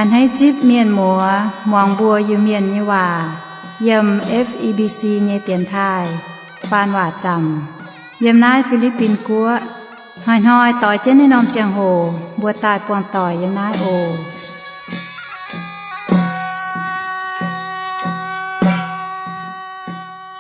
A'hneiv zipv mienh muoz muangx mbuo Iu-Mienh nyei waac yiem F E B C nyei dienx taaih faan waac zaamc yiem naaiv Fi^li^bin Guoqv. Hnoi-hnoi doix jienv naaiv norm ziangh hoc mbuo daaih buangh doic yiem naaiv oc.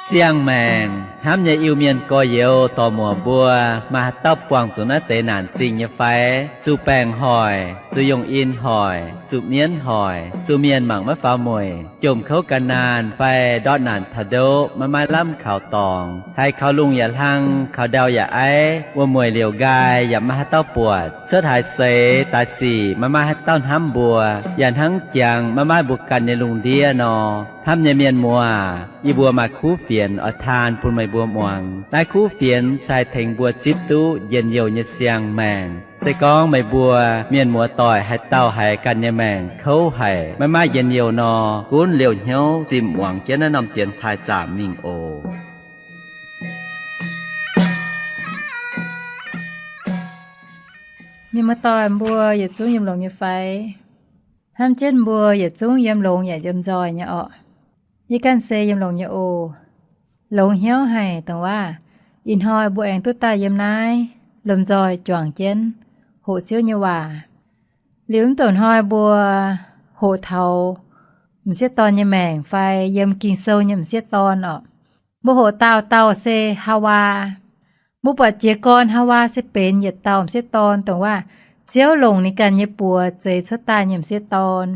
Siang-maengc hnamv nyei Iu-Mienh gorx-youz dorc-muoc mbuo, maaih haaix dauh buangh zuqc naaiv deix naanc zingh nyei fai? Zuqc baengc hoic, zuqc yongh in hoic, zuqc mienv hoic, zuqc mienh mangc maiv faaux mueic, jomc kouv gan naanh fai ndortv naanc taux ndoqv maiv maaih lamh kaux dorngx, haiz kaux lungh yaac hlang, kaux ndau yaac aiv, wuom-mueic liouc nqaai yaac maiv maaih haaix dauh buatc, cuotv haaix seix daaih sic maiv maaih haaix dauh hnamv mbuo, yaac hnangv jangx maiv maaih mbuo ganh nyei lungh ndiev nor. Hnamv nyei mienh muoz, yie mbuo maaih kuv fienx oix taan bun meih mbuo muangx. Naaiv kuv fienx se haih tengx mbuo zipv duqv njien-youh nyei siang-maengc. Se gorngv meih mbuo mienh muoz doic haaix dauh haiz ganh nyei maengc kouv haic, maiv maaih njien-youh nor, gunv liouh hnyouv zimh muangx jienv naaiv norm dienx taaih zaamc mingh oc. Mienh muoz doic mbuo yietc zungv yiem longx nyei fai? Hnamv jienv mbuo yietc zungv yiem longx yaac yiem nzoih nyei orqc. Yie ganh se yiem longx nyei oc. Longx hnyouv haic dongh waac ih hnoi mbuo aengx duqv daaih yiem naaiv lomh nzoih juangc jienv hoqc Ziouv nyei waac. Liuz mv douc hnoi mbuo hoqc taux m'sieqv dorn nyei maengc fai yiem Ging-Sou nyei m'sieqv dorn orqc. Mbuo hoqc dauh dauh se Haawaa. Mbuo buatc jiez gorn Haawaa se benx yietc dauh m'sieqv dorn dongh waac Ziouv longc ninh ganh nyei buoz zeix cuotv daaih nyei m'sieqv dorn.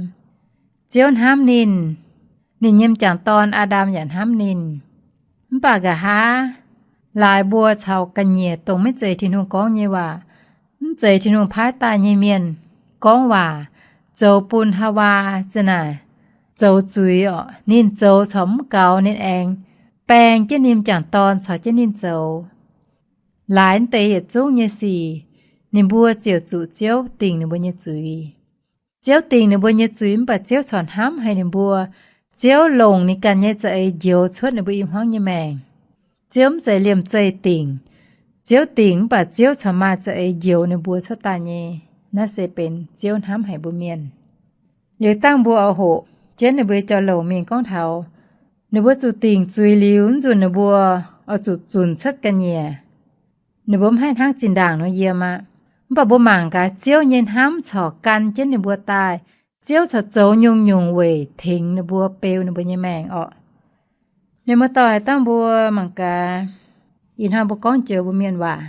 Ziouv hnamv ninh, ninh nyei m'jangc dorn, Aa^ndam, yaac hnamv ninh. Mv baac nqa'haav laaix mbuo caux ga'nyiec dongh maiv zeiz Tin-Hungh gorngv nyei waac, mv zeiz Tin-Hungh paaiv daaih nyei mienh gorngv waac, zoux bun Haawaa za'naaic zoux zuiz orqc. Ninh zoux corc mv gaux, ninh aengx baeng jienv ninh m'jangc dorn caux jienv ninh zoux. Laaix deix yietc zungv nyei sic, ninh mbuo ziouc zuqc Ziouv dingc ninh mbuo nyei zuiz. Ziouv dingc ninh mbuo nyei zuiz mv baac Ziouv corc hnamv haic ninh mbuo. Ziouv longc ninh ganh nyei za'eix njoux cuotv ninh mbuo i hmuangv nyei maengc. Ziouv mv zeiz liemh zeih dingc. Ziouv dingc mv baac Ziouv corc maaih za'eix njoux ninh mbuo cuotv daaih nyei. Naaiv se benx Ziouv hnamv haic mbuo mienh. Liuz dangh mbuo oix hoqc jienv ninh mbuo nyei jauv-louc mingh gorngv taux ninh mbuo zuqc dingc zuiz liuz, mv nzunc ninh mbuo oix zuqc zunc cuotv ga'nyiec. Ninh mbuo mv haih hnangv zinh ndaangc nor yiem aqv. Mv baac mbuo mangc gaax Ziouv nyei hnamv corc gan jienv ninh mbuo daaih. Ziouv corc zoux nyungc-nyungc weic tengx ninh mbuo, beu ninh mbuo nyei maengc orqc. Mienh muoz-doic, dangh mbuo mangc gaax, ih hnoi mbuo gorngv joux mbuo mienh waac,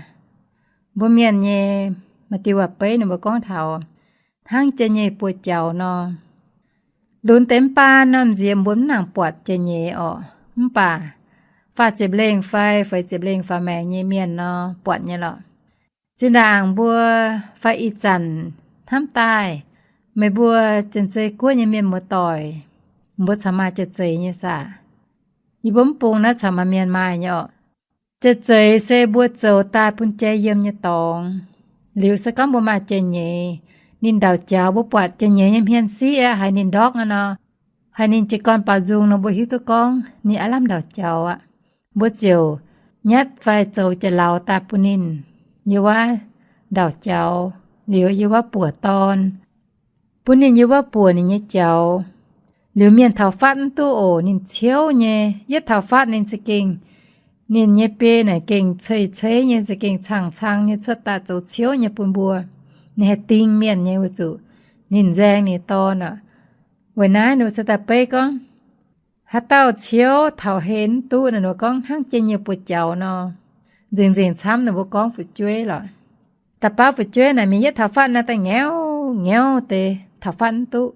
mbuo mienh nyei maaih diuh waac-beiv ninh mbuo gorngv taux hnangv jai-nyeic buoz jaux nor. Lunx deix mv baan norm nziex mbuo mv nangc buatc jai-nyeic orqc. Mv baac faah ziepc lengh fai feix ziepc lengh faaux maengx nyei mienh nor buatc nyei lorqc. Zinh ndaangc mbuo fai ih zanc hnamv daaih, meih mbuo Janx-Zei Guoqv nyei mienh muoz-doic, mbuo corc maaih jai-zeiz nyei saah? Yie mbuo mv bung naaiv corc maaih mienh maaih nyei orqc. Jai-zeiz se mbuo zoux daaih bun jai yiem nyei dorngx. Liuz se gorngv mbuo maaih jai-nyeic, ninh ndauc jaux, mbuo buatc jai-nyeic nyei hmien siqv aqv, haiz ninh ndortv aqv nor, haiz ninh jiez gorn baaux nzung nor, mbuo hiuv duqv gorngv ninh aav lamh ndauc jaux aqv. Mbuo ziouc nyatv fai zoux jai-lauz daaih bun ninh yiem wuov ndauc jaux, liuz yiem wuov buoc dorn, bun ninh yiem wuov buoc ninh nyei jaux. Liuz mienh taux fatv mv duqv oc. Ninh ciouv nyei. Yietv taux fatv ninh za'gengh, ninh nyei biei naaic gengh cei-cei nyei, za'gengh cang-cang nyei, cuotv daaih zoux ciouv nyei bun mbuo. Ninh haih ding mienh nyei weic zuqc ninh nzaeng ninh dorn orqc. Weic naaiv ninh mbuo se daaih beiv gorngv, haaix dauh ciouv taux hlen mv duqv, ninh mbuo gorngv hnangv jai-nyeic buoz jaux nor. Nzengc-nzengc camv ninh mbuo gorngv fu'jueiv lorqc. Da'baav fu'jueiv naaic mingh yietv taux fatv naaiv daaih ngaauv ngaauv deix taux fatv mv duqv.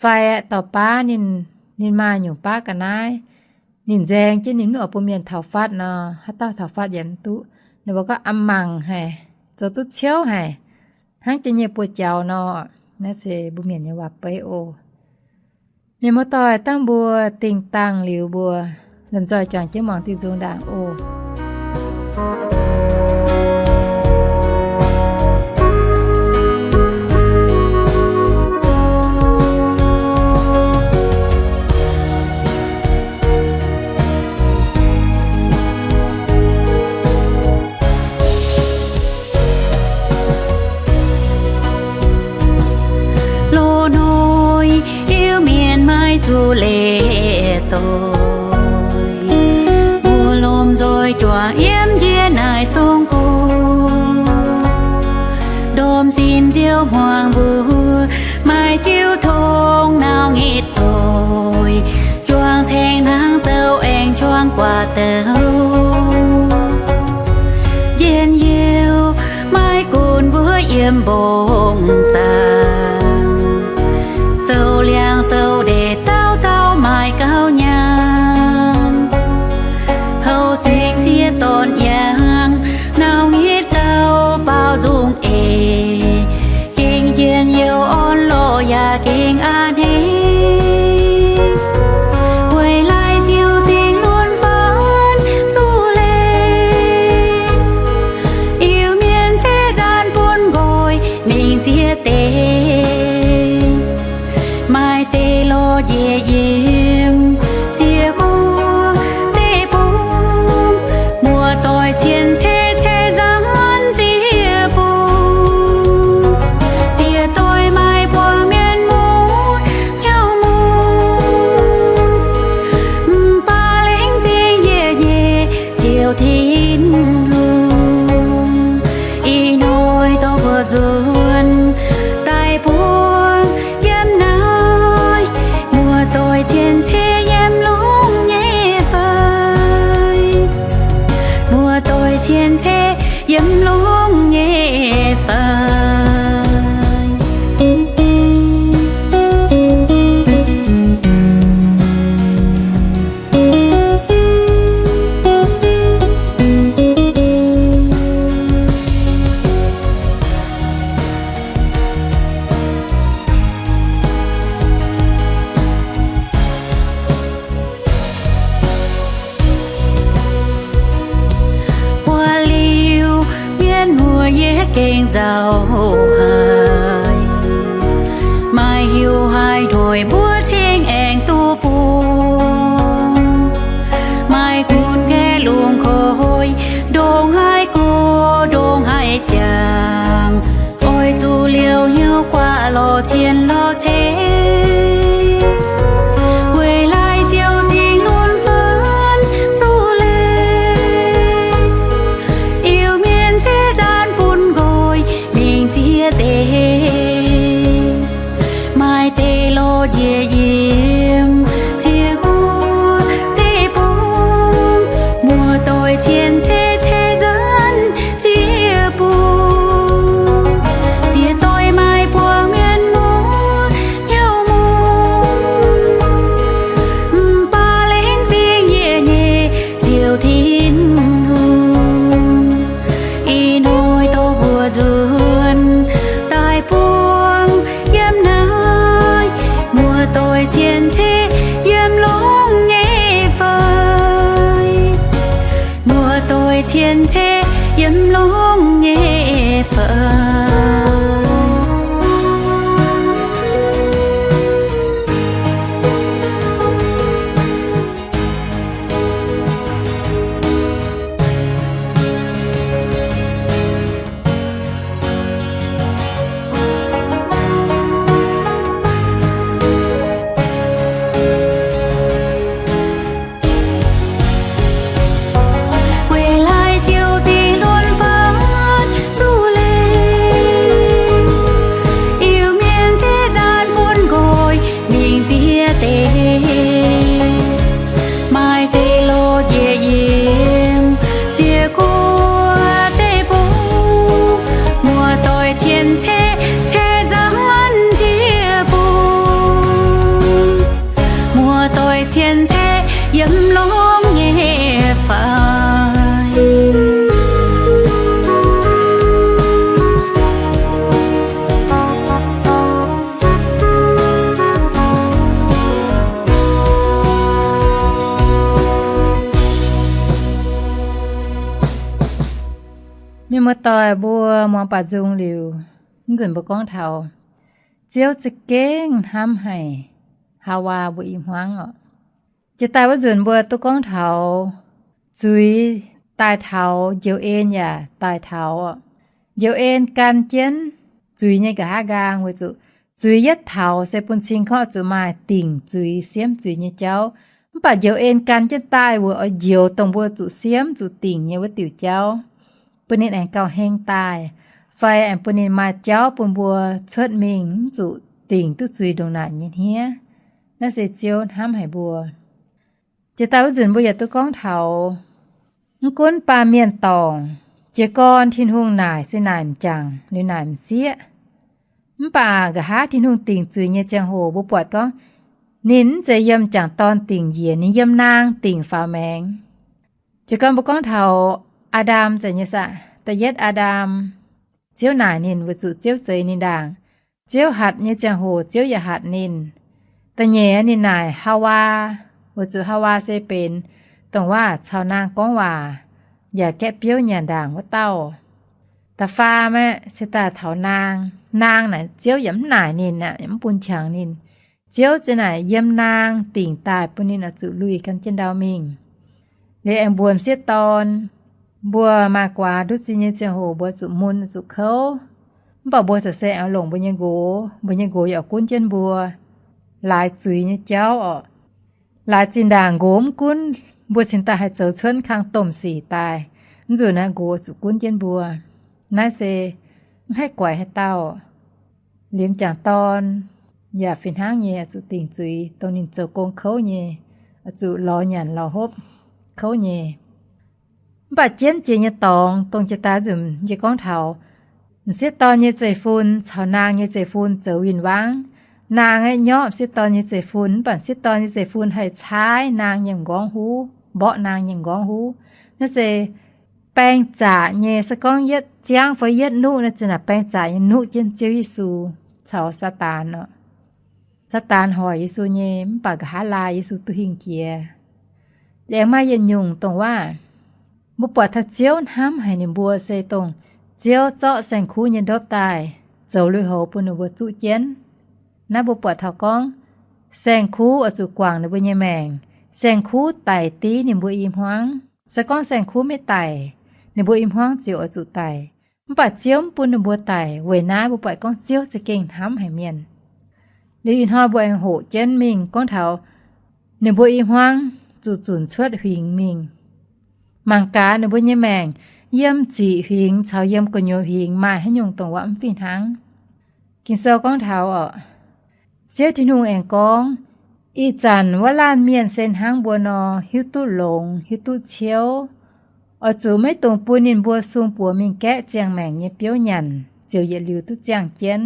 Fai dorh baav ninh, ninh maaih nyungc baav ga'naaiv, ninh nzaeng jienv ninh mv oix bun mienh taux fatv nor, haaix dauh taux fatv yaac mv duqv. Ninh mbuo gorngv, a'mangc haic, zoux duqv ciouv haic, hnangv jai-nyeic buoz jaux nor. Naaiv se mbuo mienh nyei waac-beiv oc. Mienh muoz-doic, dangh mbuo dingh dangh liuz, mbuo lomh nzoih juangc jienv muangx diuh nzung ndaangc oc. Loz-hnoi douc. Njien-youh maiv gunv mbuo yiem mbong zaangc, zoux liangx zoux ndeic dauh dauh maaih gauh nyaanh. Houh sengx sieqv dorn yangh, nauc-nitv gauh baaux nzung eix, gengh njien-youh orn lorqc yaac gengh a'hneiv. Weic laaix ziouc dingh lunx faanv zuqc leiz, Iu-Mienh ceix nzaanx bun nqoi mingh nziex deix. Maaih deix lorz njiec yiem ziec guoqv deic-bung, muoz-doic cien-ceqv ceix nzaanx nziex bung. Ziec doix maaih buangh mienh muoz hnyouv mun, mv baac laengz zingh yietc nyeic Ziouv Tin-Hungh. Ih hnoi dorh mbuo nzuonx daaih buangh yiem naaiv, muoz-doic cien-ceqv yiem lungh nyei fai? Muoz-doic cien-ceqv yiem lungh nyei fai? Buo liuz mienh muoz yietv gengh nzauh haic. Maaih heuc haaix hnoi mbuo cingx aengx duqv bung. Maaih gunv gaeqv lungh koi, ndongc haaix gox ndongc haaix jangx, oix zuqc liouh hnyouv guaax lorz cien lorz ceix. Weic laaix ziouc dingh lunx faanv zuqc leiz, Iu-Mienh ceix nzaanx bun nqoi mingh nziex deix. Maaih deix lorz njiec yiem ziec guoqv deic-bung, muoz-doic cien-ceqv ceix nzaanx nziex bung. Ziec doix maaih buangh mienh muoz hnyouv mun, mv baac laengz zingh yietc nyeic Ziouv Tin-Hungh. Ih hnoi dorh mbuo nzuonx daaih buangh yiem naaiv, muoz-doic cien-ceqv yiem lungh nyei fai? Muoz-doic cien-ceqv yiem lungh nyei fai? Weic laaix ziouc dingh lunx faanv zuqc leiz, Iu-Mienh ceix nzaanx bun nqoi mingh nziex deix. Maaih deix lorz njiec yiem ziec guoqv deic-bung, muoz-doic cien-ceqv ceix nzaanx nziex bung. Muoz-doic cien-ceqv yiem lungh nyei fai? Mienh muoz-doic mbuo muangx baac nzung liuz, mv nzunc mbuo gorngv taux Ziouv za'gengh hnamv haic Haawaa mbuo i hmuangv oc. Jiex daaih wuov nzunc mbuo duqv gorngv taux zuiz daaih taux, njoux en yaac daaih taux oc. Njoux en gan jienv zuiz nyei nqa'haav nqaang, weic zuqc zuiz yietv taux se bun cing gorngv zuqc maaih dingc zuiz, siemv zuiz nyei jauv. Mv baac njoux en gan jienv daaih weic oix njoux dongh mbuo zuqc siemv zuqc dingc nyei wuov diuc jauv, bun ninh aengx gauh heng daaih, fai aengx bun ninh maaih jauv bun mbuo cuotv mingh mv zuqc dingc duqv zuiz ndongc naaic nyei hniev. Naaiv se Ziouv hnamv haic mbuo. Jiex daaih wuov nzunc mbuo yaac duqv gorngv taux, mv gunv baamh mienh dorngc, jiez gorn Tin-Hungh naaic se naaic m'jangc liuz naaic m'sieqv. Mv baac nqa'haav Tin-Hungh dingc zuiz nyei ziangh hoc mbuo buatc gorngv, ninh mv zeiz yiem m'jangc dorn dingc njiec, ninh yiem naang dingc faaux maengx. Jiez gorn mbuo gorngv taux Aa^ndam zeiz nyei saah, da'yietv Aa^ndam, Ziouv naaic ninh weic zuqc Ziouv zeix ninh ndaangc. Ziouv hatc nyei ziangh hoc Ziouv yaac hatc ninh. Da'nyeic ninh naaic Haawaa, weic zuqc Haawaa se benx dongh waac caux naang gorngv waac yaac gaeqv biouv nyanc ndaangc wuov dauh. Da'faam aeqv, se daaih taux naang. Naang naaic Ziouv yaac mv naaic ninh aqv, yaac mv bun qangx ninh. Ziouv za'naaic yiem naang dingc daaih bun ninh oix zuqc luih gan jienv ndau mingh. Liuz aengx mbuox m'sieqv dorn, mbuo maaih guaax nduqc zinh nyei ziangh hoc mbuo zuqc mun zuqc kouv, mv baac mbuo za'gengh se oix longc mbuo nyei nqox, mbuo nyei nqox yaac gunv jienv mbuo. Laaix zuiz nyei jauv orqc. Laaix zinh ndaangc nqox mv gunv, mbuo cingx daaih haih zoux cuotv kang domh sic daaih, mv nzunc naaiv nqox zuqc gunv jienv mbuo. Naaiv se mv haih guaix haaix dauh. Liuz m'jangc dorn yaac fih hnangv nyei, zuqc dingc zuiz dongh ninh zoux gong kouv nyei, zuqc lorz nyanc lorz hopv kouv nyei. Mv baac jienv jiex nyei dorngx dongh jiex daaih nzunc yie gorngv taux, m'sieqv dorn nyei zeiv-fun caux naang nyei zeiv-fun zoux win-wangv. Naang aeqv nyorqv m'sieqv dorn nyei zeiv-fun, mv baac m'sieqv dorn nyei zeiv-fun haih caaiv naang nyei m'nqorngv huv, mborqv naang nyei m'nqorngv huv. Naaiv se baeng zaqc nyei, se gorngv yietv ziangv fai yietv nuqv naaiv zinh naaic baeng zaqc nyei nuqv jienv Ziouv Yesu caux Saadaan orqc. Saadaan hoic Yesu nyei, mv baac nqa'haav laai Yesu duqv hingh jiex. Liuz aengx maaih yietc nyungc dongh waac, mbuo buatc taux Ziouv hnamv haic ninh mbuo se dongh Ziouv zorqv saeng-kuv nyei ndopv daaih zoux lui-houx bun ninh mbuo zuqv jienv. Naaiv mbuo buatc taux gorngv, saeng-kuv oix zuqc guangc ninh mbuo nyei maengc. Saeng-kuv daic div ninh mbuo i hmuangv. Se gorngv saeng-kuv maiv daic, ninh mbuo i hmuangv ziouc oix zuqc daic. Mv baac Ziouv mv bun ninh mbuo daic. Weic naaiv mbuo buatc gorngv Ziouv za'gengh hnamv haic mienh. Liuz ih hnoi mbuo aengx hoqc jienv mingh gorngv taux ninh mbuo i hmuangv zuqc zunc cuotv huingx mingh. Mangc gaax ninh mbuo nyei maengc, yiem ziqc huingx caux yiem gu'nyuoz huingx maaih haaix nyungc dongh waac mv fih hnangv. Ging-Sou gorngv taux orqc, Ziouv Tin-Hungh aengx gorngv, ih zanc wuov laanh mienh se hnangv mbuo nor, hiuv duqv longx, hiuv duqv ciouv. Oix zuqc maiv dungx bun ninh mbuo sung buoz mingh gaeqv ziangh maengc nyei biouv nyanc, ziouc yietc liuz duqv ziangh jienv.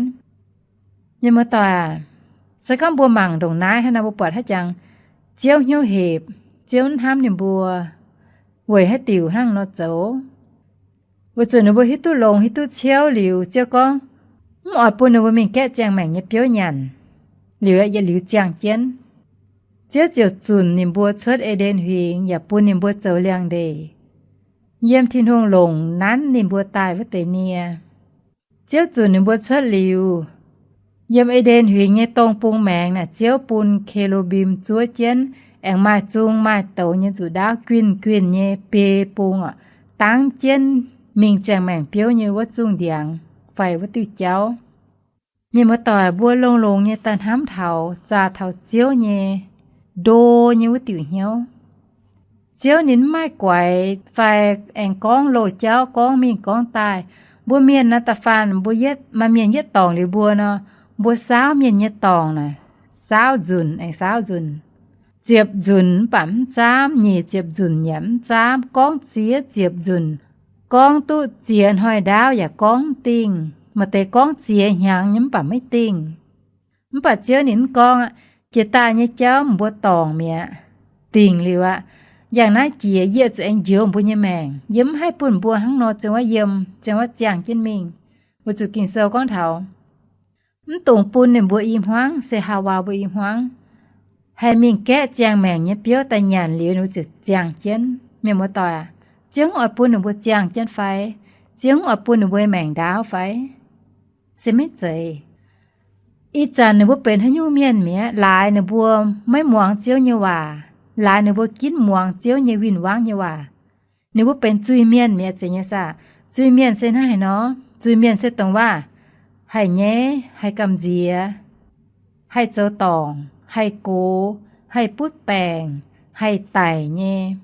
Mienh muoz-doic aac, se gorngv mbuo mangc ndongc naaiv hnangv nor, mbuo buatc haaix jangx Ziouv hnyouv hepc, Ziouv hnamv ninh mbuo weic haaix diuc hnangv nor zoux? Weic zuqc ninh mbuo hiuv duqv longx hiuv duqv ciouv liuz, Ziouv gorngv, mv oix bun ninh mbuo mingh gaeqv ziangh maengc nyei biouv nyanc, liuz yietc liuz ziangh jienv. Ziouv ziouc zunc ninh mbuo cuotv E^nden Huingx yaac bun ninh mbuo zoux liangx-ndeic, yiem Tin-Hungh longc nanv ninh mbuo daaih wuov deix nie. Ziouv zunc ninh mbuo cuotv liuz, yiem E^nden Huingx nyei dong bung maengx naaic Ziouv bun ke^lu^mbim zuov jienv, aengx maaih zung maaih douz nyei nzuqc ndaauv guinh guinh nyei biei bung oc, dangv jienv mingh ziangh maengc biouv nyei wuov zungh ndiangx fai wuov diuh jauv. Mienh muoz-doic, mbuo longx-longx nyei daaih hnamv taux zaah taux Ziouv nyei ndo nyei wuov diuc hnyouv. Ziouv ninh mv maaih guaix fai aengx gorngv loz-jauv, gorngv mingh gorngv daaih. Mbuo mienh naaiv da'faanh mbuo yietv maaih mienh yietv dorngc liuz mbuo nor, mbuo saauv mienh nyei dorngc naaic, saauv nzunc aengx saauv nzunc. Ziepc nzunc mv baac mv zaamv, nyic ziepc nzunc yaac mv zaamv, gorngv ziex ziepc nzunc, gorngv duqv ziex hnoi ndaauv yaac gorngv mv dingh. Maaih deix gorngv ziex hnyangx nyei mv baac maiv dingh. Mv baac Ziouv ninh mv gorngv aqv. Jiex daaih nyei jauv mbuo dorngc mi'aqv. Dingc liuz aqv. Yangh naaiv jiex yie zuqc aengx njoux mbuo nyei maengc. Yie mv haih bun mbuo hnangv nor ziangh wuov yiem, ziangh wuov ziangh jienv mingh. Weic zuqc Ging-Sou gorngv taux mv dungx bun ninh mbuo i hmuangv, se Haawaa mbuo i hmuangv, haih mingh gaeqv ziangh maengc nyei biouv daaih nyanc liuz ninh mbuo ziouc ziangh jienv. Mienh muoz-doic aac, Ziouv mv oix bun ninh mbuo ziangh jienv fai? Ziouv mv oix bun ninh mbuo maengc ndaauv fai? Se maiv zeiz. Ih zanc ninh mbuo benx haaix nyungc mienh mi'aqv, laaix ninh mbuo maiv muangx Ziouv nyei waac, laaix ninh mbuo ginv muangx Ziouv nyei win-wangv nyei waac, ninh mbuo benx zuiz-mienh mi'aqv. Zeiz nyei saah? Zuiz-mienh se hnangv haaix nor? Zuiz-mienh se dongh waac haih nyaiv, haih gamh nziex, haih zoux dorngc, haih gox, haih butv baengc, haih daic nyei.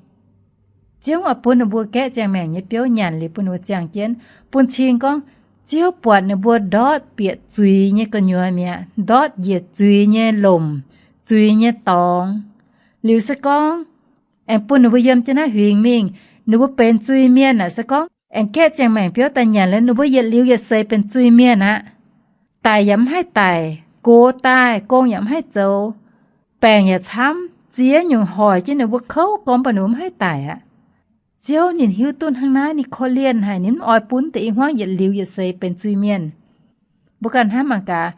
Ziouv oix bun ninh mbuo gaeqv ziangh maengc nyei biouv nyanc liuz bun ninh mbuo ziangh jienv. Bun cing gorngv, Ziouv buatc ninh mbuo ndortv bieqc zuiz nyei gu'nyuoz mi'aqv, ndortv njiec zuiz nyei lomc, zuiz nyei dorngx. Liuz se gorngv aengx bun ninh mbuo yiem jienv naaiv huingx mingh. Ninh mbuo benx zuiz-mienh aqv. Se gorngv aengx gaeqv ziangh maengc biouv daaih nyanc liuz, ninh mbuo yietc liuz yietc seix benx zuiz-mienh aqv. Daic yaac mv haih daic, gox daaih gong yaac mv haih zoux, baengc yaac camv, ziex nyungc hoic jienv ninh mbuo kouv gormx baac ninh mbuo mv haih daic aqv. Ziouv ninh hiuv duqv hnangv naaiv, ninh korv-lienh haic, ninh mv oix bun deix i hmuangv yietc liuz yietc seix benx zuiz-mienh. Mbuo ganh hnamv mangc gaax,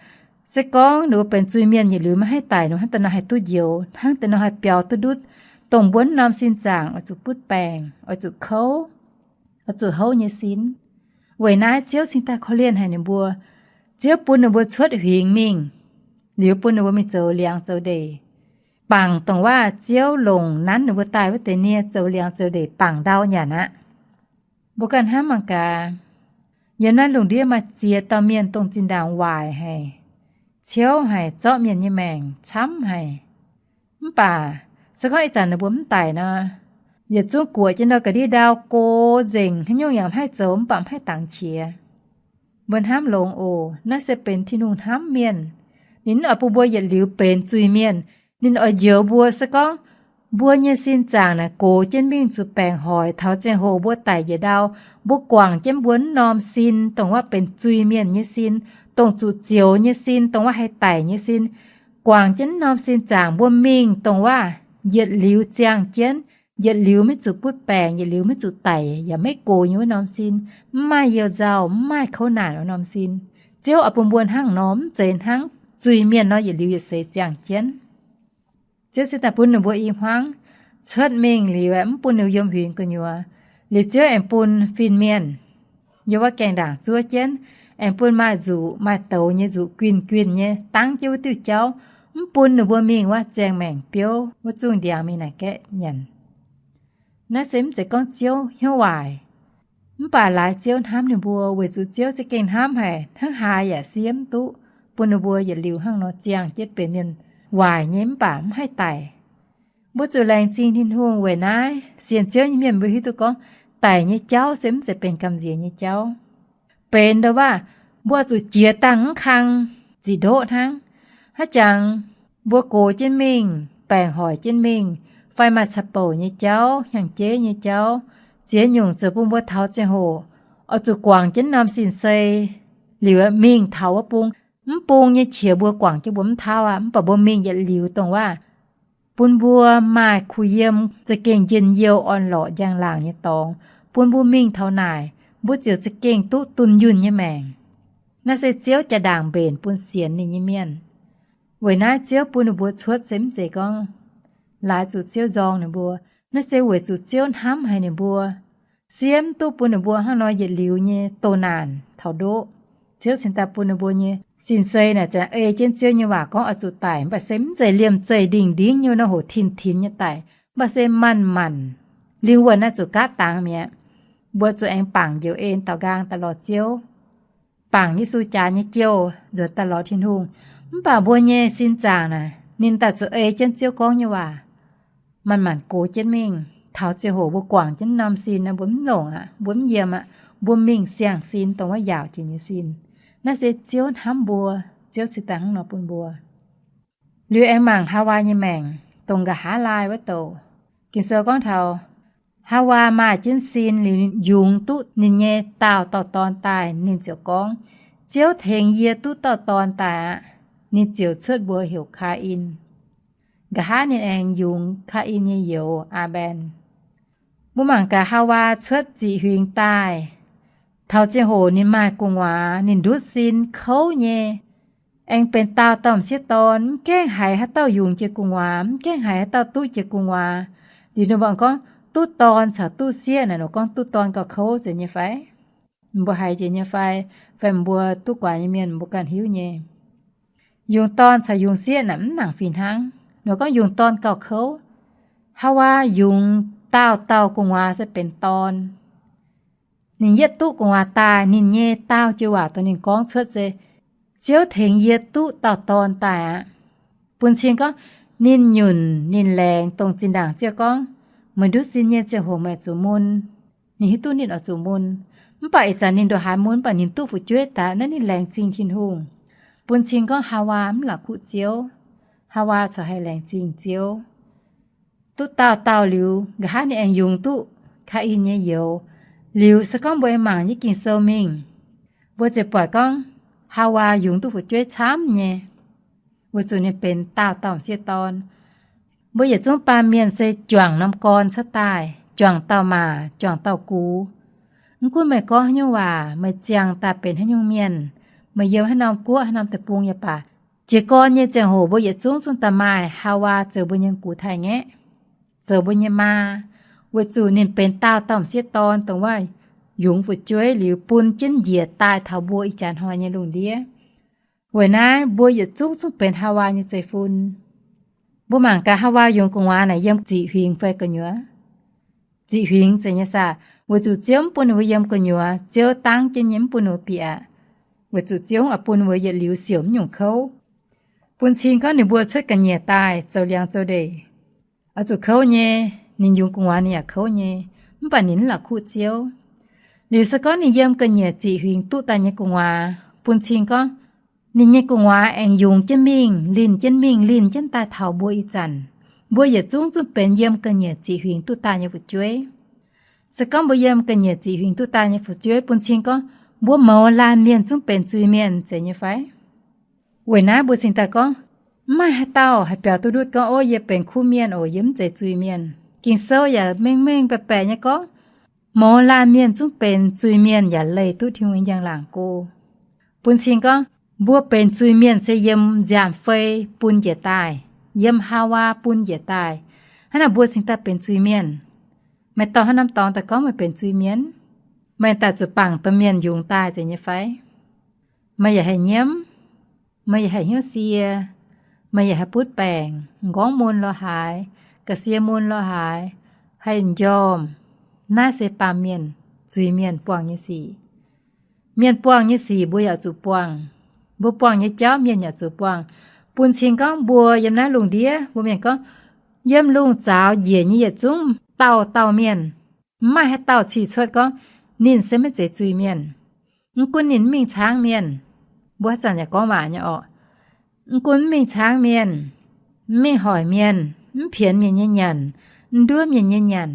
se gorngv ninh mbuo benx zuiz-mienh yietc liuz maiv haih daic, ninh mbuo hnangv deix nor haih duqv njoux, hnangv deix nor haih biaux duqv ndutv, dongh mbuo wuov norm sin zaangc oix zuqc butv baengc, oix zuqc kouv, oix zuqc houv nyei sin. Weic naaiv Ziouv cingx daaih korv-lienh haic ninh mbuo. Ziouv bun ninh mbuo cuotv huingx mingh, liuz bun ninh mbuo mingh zoux liangx zoux ndeic, bangc dongh waac Ziouv longc nanv ninh mbuo daaih wuov deix nie zoux liangx zoux ndeic bangc ndau nyanc aqv. Mbuo ganh hnamv mangc gaax, yiem naaiv lungh ndiev maaih ziex dauh mienh dongh zinh ndaangc waaic haic, ciouv haic, zorqv mienh nyei maengc camv haic. Mv baac se gorngv ih zanc ninh mbuo mv daic nor, yietc zungv guoqv jienv nor ga'ndiev ndau go nzengc, haaix nyungc yaac mv haih zoux, mv baac mv haih dangx qiex. Mbuo hnamv longx oc. Naaiv se benx Tin-Hungh hnamv mienh. Ninh mv oix bun mbuo yietc liuz benx zuiz-mienh. Ninh oix njoux mbuo. Se gorngv mbuo nyei sin zaangc naaic gox jienv mingh zuqc baengc hoic, taux ziangh hoc mbuo daic njiec ndau, mbuo guangc jienv mbuo wuov norm sin, dongh waac benx zuiz-mienh nyei sin, dongh zuqc zioux nyei sin, dongh waac haih daic nyei sin, guangc jienv wuov norm sin zaangc mbuo mingh dongh waac yietc liuz ziangh jienv, yietc liuz maiv zuqc butv baengc, yietc liuz maiv zuqc daic yaac maiv gox nyei wuov norm sin, mv maaih you nzauh, mv maaih kouv naanc wuov norm sin. Ziouv oix bun mbuo hnangv nor, mv zeiz hnangv zuiz-mienh nor yietc liuz yietc seix ziangh jienv. Ziouv cingx daaih bun ninh mbuo i hmuangv cuotv mingh liuz aeqv, mv bun ninh yiem huingx gu'nyuoz. Liuz Ziouv aengx bun fin-mienh, yiem wuov gaengh ndaangc zuov jienv, aengx bun maaih nzuqc maaih douz nyei, nzuqc guinh guinh nyei, dangv jienv wuov diuh jauv, mv bun ninh mbuo mingh wuov ziangh maengc biouv wuov zungh ndiangx mingh naaic gaeqv nyanc. Naaiv se mv zeiz gorngv Ziouv hnyouv waaic, mv baac laaix Ziouv hnamv ninh mbuo, weic zuqc Ziouv za'gengh hnamv haic, hnangv haaix yaac siemv duqv, bun ninh mbuo yietc liuz hnangv nor ziangh jienv benx mienh waaic nyei mv baac mv haih daic. Mbuo zuqc laengz zingh Tin-Hungh weic naaiv. Sienx Ziouv nyei mienh mbuo hiuv duqv gorngv daic nyei jauv se mv zeiz benx gamh nziex nyei jauv. Benx ndau waac mbuo zuqc jiex dangh mv kang ziqc ndoqv hnangv. Haaix jangx mbuo gox jienv mingh, baengc hoic jienv mingh, fai maaih ca'bouc nyei jauv, hnyangx-jeiv nyei jauv, ziex nyungc zoux bun mbuo taux ziangh hoc oix zuqc guangc jienv norm sin-sei liuz mingh taux wuov bung. Mv bung nyei qiex mbuo guangc jienv mbuo mv tauv aqv, mv baac mbuo mingh yietc liuz dongh waac bun mbuo maaih kuh yiem, za'gengh njien-youh orn-lorqc njang-laangc nyei dorngx, bun mbuo mingh taux naaic, mbuo ziouc za'gengh duqv dunh yunh nyei maengc. Naaiv se Ziouv jaa-ndaangc mbenc bun sienx ninh nyei mienh. Weic naaiv Ziouv bun ninh mbuo cuotv se mv zeiz gorngv laaix zuqc Ziouv nzorng ninh mbuo. Naaiv se weic zuqc Ziouv hnamv haic ninh mbuo, siemv duqv bun ninh mbuo hnangv nor yietc liuz nyei doh naanc taux ndoqv. Ziouv cingx daaih bun ninh mbuo nyei sin-sei naaic ziouc ei jienv Ziouv nyei waac gorngv oix zuqc daic, mv baac se mv zeiz liemh zeih ndingh-ndingv nyei nor hoc tin-tinx nyei daic, mv baac se manc-manc, lingh wuonh naaiv zuqc gaatv dangx mi'aqv. Mbuo zuqc aengx bangc njoux en daaux nqaang daaih lorz Ziouv, bangc Yesu jaax nyei jouh nzuonx daaih lorz Tin-Hungh. Mv baac mbuo nyei sin zaangc naaic, ninh daaih zuqc ei jienv Ziouv gorngv nyei waac, manc-manc gox jienv mingh. Taux ziangh hoc mbuo guangc jienv norm sin nor, mbuo mv longc aqv, mbuo mv yiem aqv, mbuo mingh siang-sin dongh wuov yaauc jiex nyei sin. Naaiv se Ziouv hnamv mbuo, Ziouv cingx daaih hnangv nor bun mbuo. Liuz aengx mangc Haawaa nyei maengc, dongh nqa'haav laai wuov douc. Ging-Sou gorngv taux Haawaa maaih jienv sin liuz, ninh yungz duqv ninh nyei daauh dauh dorn daaih, ninh ziouc gorngv, Ziouv tengx yie duqv dauh dorn daaih aqv. Ninh ziouc cuotv mbuox heuc Kaa^in. Nqa'haav ninh aengx yungz Kaa^in nyei youz, Aa^mben. Mbuo mangc gaax Haawaa cuotv ziqc huingx daaih, taux ziangh hoc ninh maaih gu'nguaaz, ninh ndutv sin kouv nyei, aengx benx daauh dauh m'sieqv dorn, mv gaengh haiz haaix dauh yungz jiex gu'nguaaz, mv gaengh haiz haaix dauh duqv jiex gu'nguaaz. Liuz ninh mbuo gorngv duqv dorn caux duqv sieqv naaic, ninh gorngv duqv dorn gauh kouv zeiz nyei fai? Mbuo haiz jiex nyei fai? Fai mbuo duqv guaax nyei mienh mbuo ganh hiuv nyei. Yungz dorn caux yungz sieqv naaic mv nangc fih hnangv. Ninh gorngv yungz dorn gauh kouv. Haawaa yungz daauh dauh gu'nguaaz se benx dorn. Ninh yietv duqv gu'nguaaz daaih, ninh nyei daauh joux waac dongh ninh gorngv cuotv se, Ziouv tengx yie duqv dauh dorn daaih aqv. Bun cing gorngv ninh nyunc ninh laengz dongh zinh ndaangc Ziouv gorngv, meih ndutv sin nyei ziangh hoc meih zuqc mun. Ninh hiuv duqv ninh oix zuqc mun. Mv baac ih zanc ninh ndongc haaix mun, mv baac ninh duqv fu'jueiv daaih, naaiv ninh laengz zingh Tin-Hungh. Bun cing gorngv Haawaa mv la'kuqv Ziouv. Haawaa corc haih laengz zingh Ziouv. duqv dauh dauh liuz, nqa'haav ninh aengx yungz duqv Kaa^in nyei youz. Liuz se gorngv mbuo aengx mangc nyei Ging-Sou mingh, mbuo ziouc buatc gorngv Haawaa yungz duqv fu'jueiv camv nyei, weic zuqc ninh benx dauh dauh m'sieqv dorn. Mbuo yietc zungv baamh mienh se juangc norm gorn cuotv daaih, juangc dauh maac, juangc dauh gux. Mv gunv meih gorngv haaix nyungc waac, meih ziangh daaih benx haaix nyungc mienh, meih yiem haaix norm guoqv, haaix norm deic-bung yaac baac, jiez gorn nyei ziangh hoc mbuo yietc zungv zungv daaih maaih Haawaa zoux mbuo nyei gux taaih ngaeqv, zoux mbuo nyei maa, weic zuqc ninh benx dauh dauh m'sieqv dorn, dongh wuov yungz fu'jueiv liuz bun jienv njiec daaih taux mbuo ih jaax hnoi nyei lungh ndiev. Weic naaiv mbuo yietc zungv zungv benx Haawaa nyei zeiv-fun. Mbuo mangc gaax, Haawaa yungz gu'nguaaz naaic yiem ziqc huingx fai gu'nyuoz? Ziqc huingx zeiz nyei saah? Weic zuqc Ziouv mv bun ninh mbuo yiem gu'nyuoz, Ziouv dangv jienv nyei, mv bun ninh mbuo bieqc aqv. Weic zuqc Ziouv oix bun ninh mbuo yietc liuz siouc mv nyungc kouv. Bun cing gorngv ninh mbuo cuotv ga'nyiec daaih zoux liangx zoux ndeic, oix zuqc kouv nyei. Ninh yungz gu'nguaaz ninh yaac kouv nyei, mv baac ninh mv la'kuqv Ziouv. Liuz se gorngv ninh yiem ga'nyiec ziqc huingx duqv daaih nyei gu'nguaaz, bun cing gorngv ninh nyei gu'nguaaz aengx yungz jienv mingh, linh jienv mingh, linh jienv daaih taux mbuo ih zanc. Mbuo yietc zungv zungv benx yiem ga'nyiec ziqc huingx duqv daaih nyei fu'jueiv. Se gorngv mbuo yiem ga'nyiec ziqc huingx duqv daaih nyei fu'jueiv, bun cing gorngv mbuo mouz laanh mienh zungv benx zuiz-mienh zeiz nyei fai? Weic naaiv mbuo cingx daaih gorngv, mv maaih haaix dauh haih biaux duqv ndutv gorngv, ov, yie benx kuv mienh oc, yie mv zeiz zuiz-mienh. Ging-Sou yaac mengh mengh baeqc baeqc nyei gorngv, mouz laanh mienh zungv benx zuiz-mienh yaac leih duqv Tin-Hungh nyei njang-laangc go. Bun cing gorngv, mbuo benx zuiz-mienh se yiem nziaamv-fei bun njiec daaih, yiem Haawaa bun njiec daaih. Hnangv naaic mbuo cingx daaih benx zuiz-mienh. Meih dorh haaix norm dorngx daaih gorngv meih benx zuiz-mienh? Meih daaih zuqc bangc domh mienh yungz daaih zeiz nyei fai? Meih yaac haih nyiemv, meih yaac haih hnyouv sie, meih yaac haih butv baengc, m'nqorngv mun lorz haaix, ga'sie mun lorz haaix, haih m'njormh. Naaiv se baamh mienh, zuiz-mienh buangh nyei sic. Mienh buangh nyei sic mbuo yaac zuqc buangh. Mbuo buangh nyei jauv mienh yaac zuqc buangh. Bun cing gorngv mbuo yiem naaiv lungh ndiev, mbuo mienh gorngv, yiem lungh zaaux njiec nyei yietc zungv dauh dauh mienh, mv maaih haaix dauh cih cuotv gorngv ninh se maiv zeiz zuiz-mienh. Mv gunv ninh mv mingh caangv mienh, mbuo haaix zanc yaac gorngv waac nyei orqc. Mv gunv mv mingh caangv mienh, mv mingh hoic mienh, mv pienx mienh nyei nyanc, mv nduov mienh nyei nyanc,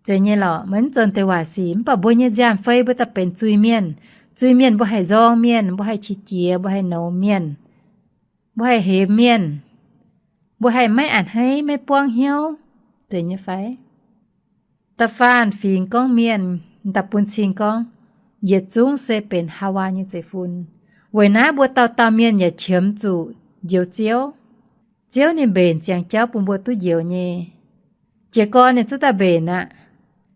zeiz nyei lorqc, meih mv zoux deix waaic sic. Mv baac mbuo nyei nziaamv-fei mbuo daaih benx zuiz-mienh. Zuiz-mienh mbuo haih nzorng mienh, mbuo haih qiex jiez, mbuo haih nouz mienh, mbuo haih hemx mienh, mbuo haih maiv a'hneiv, maiv buangv hnyouv, zeiz nyei fai? Da'faanh fingx gorngv mienh, da'bun cing gorngv yietc zungv se benx Haawaa nyei zeiv-fun. Weic naaiv mbuo dauh dauh mienh yaac qiemx zuqc njoux Ziouv. Ziouv ninh mbenc ziangx jauv bun mbuo duqv njoux nyei. Jiez gorn ninh zuqc daaih mbenc aqv.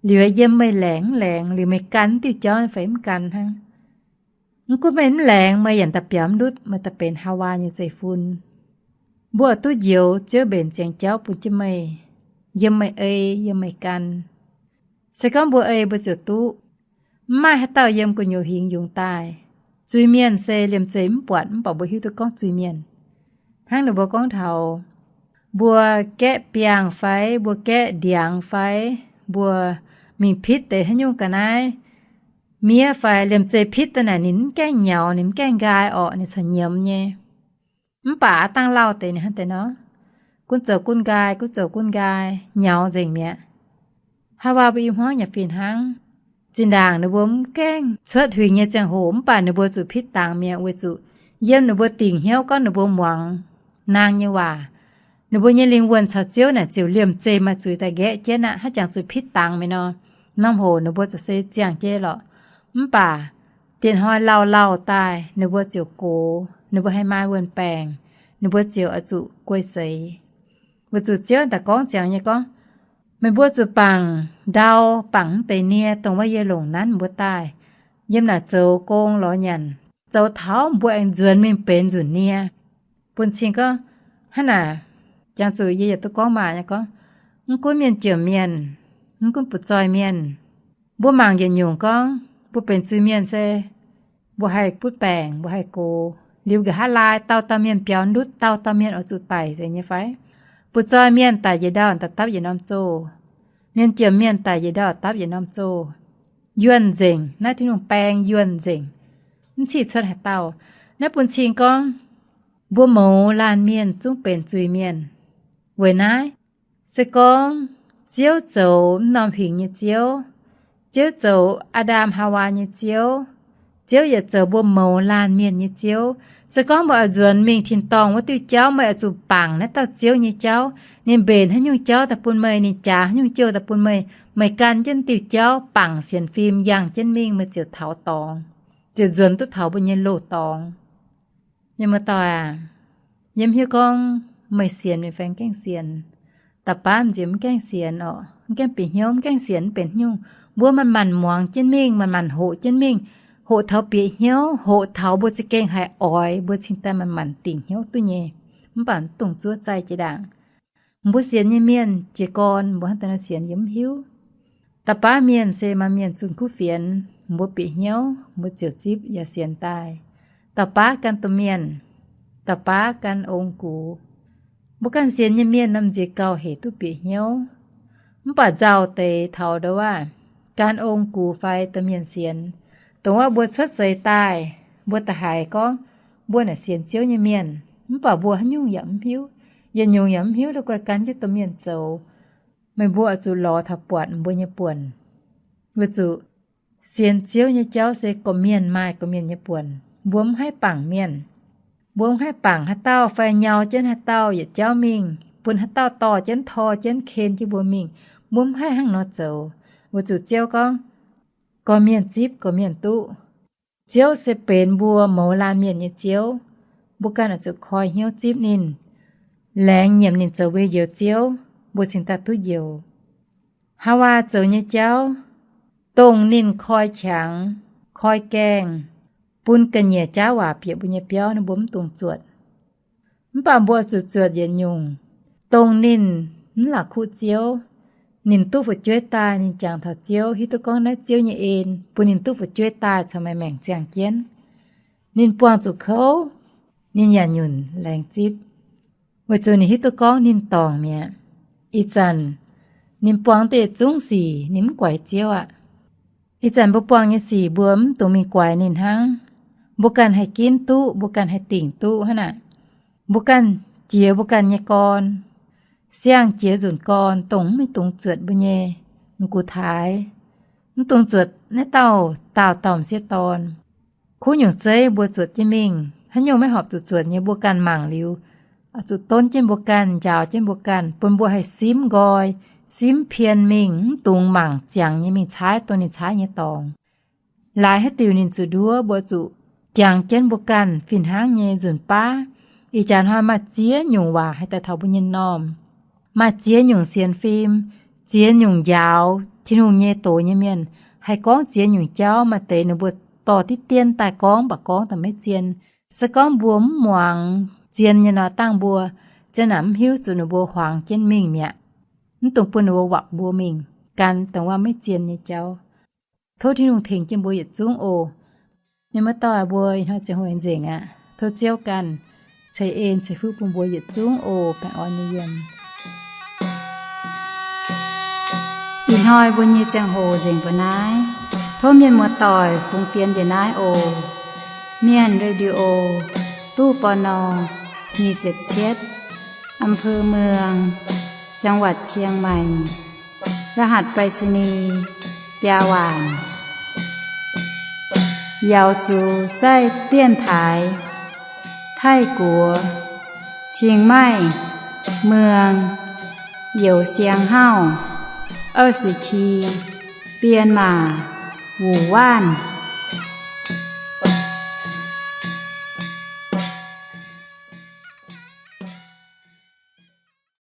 Liuz yiem meih laengz mv laengz, liuz meih gan diuh jauv fai mv gan hnangv. Mv gunv meih mv laengz, meih yaac daaih biaux mv ndutv, meih daaih benx Haawaa nyei zeiv-fun. Mbuo oix duqv njoux Ziouv mbenc ziangx jauv bun jienv meih, yiem meih ei, yiem meih gan. Se gorngv mbuo ei, mbuo ziouc duqv. Mv maaih haaix dauh yiem gu'nyuoz huingx yungz daaih. Zuiz-mienh se liemh zeih mv buatc mv baac mbuo hiuv duqv gorngv zuiz-mienh. Hnangv ninh mbuo gorngv taux mbuo gaeqv biangh fai mbuo gaeqv ndiangx fai mbuo mingh pitv deix haaix nyungc ga'naaiv miev fai liemh zeih pitv daaih naaic ninh mv gaengh nyaux, ninh mv gaengh nqaai orqc, ninh corc nyiemz nyei. Mv baac aav dangh lauh deix ninh hnangv deix nor, gunv zoux gunv nqaai, gunv zoux gunv nqaai, nyaux nzengc mi'aqv. Haawaa mbuo i hmuangv yaac fih hnangv. Zinh ndaangc ninh mbuo mv gaengh cuotv huingx nyei ziangh hoc mv baac ninh mbuo zuqc pitv dangx mi'aqv weic zuqc yiem ninh mbuo dingc hnyouv gorngv ninh mbuo muangx naang nyei waac, ninh mbuo nyei lingh wuonh caux Ziouv naaic ziouc liemh zeih maaih zuiz daaih nqaeqv jienv aqv, haaix jangx zuqc pitv dangx mi'aqv nor, norm hoc ninh mbuo ziouc se ziangh jienv lorqc. Mv baac dieh hnoi lauh lauh daaih ninh mbuo ziouc gox, ninh mbuo haih maaih wuon-baengc, ninh mbuo ziouc oix zuqc guei seix. Weic zuqc Ziouv daaih gorngv ziangx nyei gorngv, meih mbuo zuqc bangc ndau, bangc mv deix nie, dongh wuov yie longc nanv mbuo daaih, yiem naaic zoux gong lorz nyanc, zoux taux mbuo aengx nzuonx mingh benx nzunc nie. Bun cing gorngv, hnangv naaic, jangx zuqc yie yietc duqv gorngv maac nyei gorngv, mv gunv mienh jomc mienh, mv gunv butv-zoih mienh, mbuo mangc yietc nyungc gorngv mbuo benx zuiz-mienh se mbuo haih butv baengc, mbuo haih gox, liuz nqa'haav laai dauh dauh mienh biaux ndutv, dauh dauh mienh oix zuqc daic nzengc nyei fai? Butv-zoih mienh daic njiec ndau daaih dapv yietc norm zoh. Mienh jomc mienh daic njiec ndau dapv yietc norm zoh. Yuonh nzengc, naaiv Tin-Hungh baeng yuonh nzengc, mv cih cuotv haaix dauh. Naaiv bun cing gorngv mbuo mouz laanh mienh zungv benx zuiz-mienh. Weic naaiv, Se gorngv Ziouv zoux m'normh huingx nyei Ziouv, Ziouv zoux Aa^ndam Haawaa nyei Ziouv, Ziouv yaac zoux mbuo mouz laanh mienh nyei Ziouv. Se gorngv meih oix nzuonx mingh tin-dorngh wuov diuh jauv, meih oix zuqc bangc naaiv dauh Ziouv nyei jauv. Ninh mbenc haaix nyungc jauv daaih bun meih, ninh jaax haaix nyungc jouh daaih bun meih, meih gan jienv diuh jauv, bangc sienx fim, yangh jienv mingh, meih ziouc taux dorngx, ziouc nzuonx duqv taux mbuo nyei loz-dorngx. Mienh muoz-doic aac, yie mv hiuv gorngv meih sienx fai mv gaengh sienx. Da'baav nziex mv gaengh sienx orqc, mv gaengh bieqc hnyouv, mv gaengh sienx mv benx nyungc. Mbuo manc-manc muangx jienv mingh, manc-manc hoqc jienv mingh, hoqc taux bieqc hnyouv, hoqc taux mbuo za'gengh haiz oix, mbuo cingx daaih manc-manc dingc hnyouv duqv nyei. Mv baac mv dungx zuov zaih jiex ndaangc. Mbuo sienx nyei mienh jiez gorn mbuo hnangv deix nor sienx yie mv hiuv. Da'baav mienh se maaih mienh zunh kuv fienx, mbuo bieqc hnyouv mbuo ziouc zipv yaac sienx daaih. Da'baav gan domh mienh, da'baav gan ong-gux. Mbuo ganh sienx nyei mienh norm nziex gauh hec duqv bieqc hnyouv. Mv baac nzauh deix taux ndo waac, gan ong-gux fai domh mienh sienx, dongh wuov mbuo cuotv seix daaih, mbuo da'haiz gorngv mbuo naaic sienx Ziouv nyei mienh, mv baac mbuo haaix nyungc yaac mv hiuv, yietc nyungc yaac mv hiuv, la'guaih gan jienv domh mienh zoux. Meih mbuo oix zuqc lorz taux buatc mbuo nyei buonc. Weic zuqc sienx Ziouv nyei jauv se gorqv-mienh maaih gorqv-mienh nyei buonc. Mbuo mv haih bangc mienh. Mbuo mv haih bangc haaix dauh fai nyau jienv haaix dauh yietc jauv mingh, bun haaix dauh dorh jienv, tor jienv, ken jienv mbuo mingh. Mbuo mv haih hnangv nor zoux. Weic zuqc Ziouv gorngv, gorqv-mienh zipv gorqv-mienh duqv. Ziouv se benx mbuo mouz laanh mienh nyei Ziouv. Mbuo ganh oix zuqc koi hnyouv zipv ninh, laengz nyiemc ninh zoux mbuo njoux Ziouv, mbuo cingx daaih duqv njoux. Haawaa zoux nyei jauv, dongh ninh koi qangx, koi gaengh, bun ga'nyiec jaav waac bieqc mbuo nyei biauv, ninh mbuo mv dungx zuotc. Mv baac mbuo zuqc zuotc yietc nyungc, dongh ninh mv la'kuqv Ziouv, ninh duqv fu'jueiv daaih, ninh jangx taux Ziouv, hiuv duqv gorngv naaiv Ziouv nyei en bun ninh duqv fu'jueiv daaih caux meih maengc ziangh jienv. Ninh buangh zuqc kouv, ninh yaac nyunc laengz zipv, weic zuqc ninh hiuv duqv gorngv ninh dorngc mi'aqv. Ih zanc ninh buangh deix zungv sic ninh mv guaix Ziouv aqv. Ih zanc mbuo buangh nyei sic mbuo mv dungx mingh guaix ninh hnangv. Mbuo ganh haih ginv duqv, mbuo ganh haih dingc duqv hnangv naaic. Mbuo ganh jiex mbuo ganh nyei gorn, siang jiex nzunc gorn, dongh mv dungx zuotc mbuo nyei m'gux taaix, mv dungx zuotc naaiv dauh daauh dauh m'sieqv dorn. Kuv nyungc zeiv mbuo zuotc jienv mingh, haaix nyungc maiv horpc zuqc zuotc nyei mbuo ganh mangc liuz, zuqc donv jienv mbuo ganh, njaaux jienv mbuo ganh, bun mbuo haih simv nqoi, simv pien mingh, mv dungx mangc ziangx nyei mingh caaiv dongh ninh caaiv nyei dorngx. Laaix haaix diuc ninh zuqc nduov, mbuo zuqc jangx jienv mbuo ganh fih hnangv nyei nzunc baav. Ih jaax hnoi maaih ziex nyungc waac haih daaih taux mbuo nyei m'normh. Maaih ziex nyungc sienx fim, ziex nyungc njaaux Tin-Hungh nyei doz nyei mienh, haih gorngv ziex nyungc jauv. Maaih deix ninh mbuo dorh diqv dien daaih gorngv, mv baac gorngv daaih maiv zien. Se gorngv mbuo mv muangx zien nyei nor, dangh mbuo zien naaic mv hiuv zuqc ninh mbuo huangx jienv mingh mi'aqv. Mv dungx bun ninh mbuo wapc mbuo mingh gan dongh wuov maiv zien nyei jauv. Tov Tin-Hungh tengx jienv mbuo yietc zungv oc. Mienh muoz-doic, mbuo ih hnoi ziangh hoc nzengc aqv. Tov Ziouv ganh ceix en ceix fuqv bun mbuo yietc zungv oc. Baengh orn nyei yiem. Ih hnoi mbuo nyei ziangh hoc nzengc mbuo naaiv. Tov mienh muoz-doic fungx fienx njiec naaiv oc. Mienh Radio, ตู้ ปณ. nyic ziepc cietv, อำเภอเมือง จังหวัดเชียงใหม่ รหัสไปรษณีย์ biaa waanc. Yaux zuqc zaih dienx taaix Taiv-Guoqv, Chiang Mai, Muang, Youz Siang Hauv, 二十七, Bienh Maac, Wuc Waanv.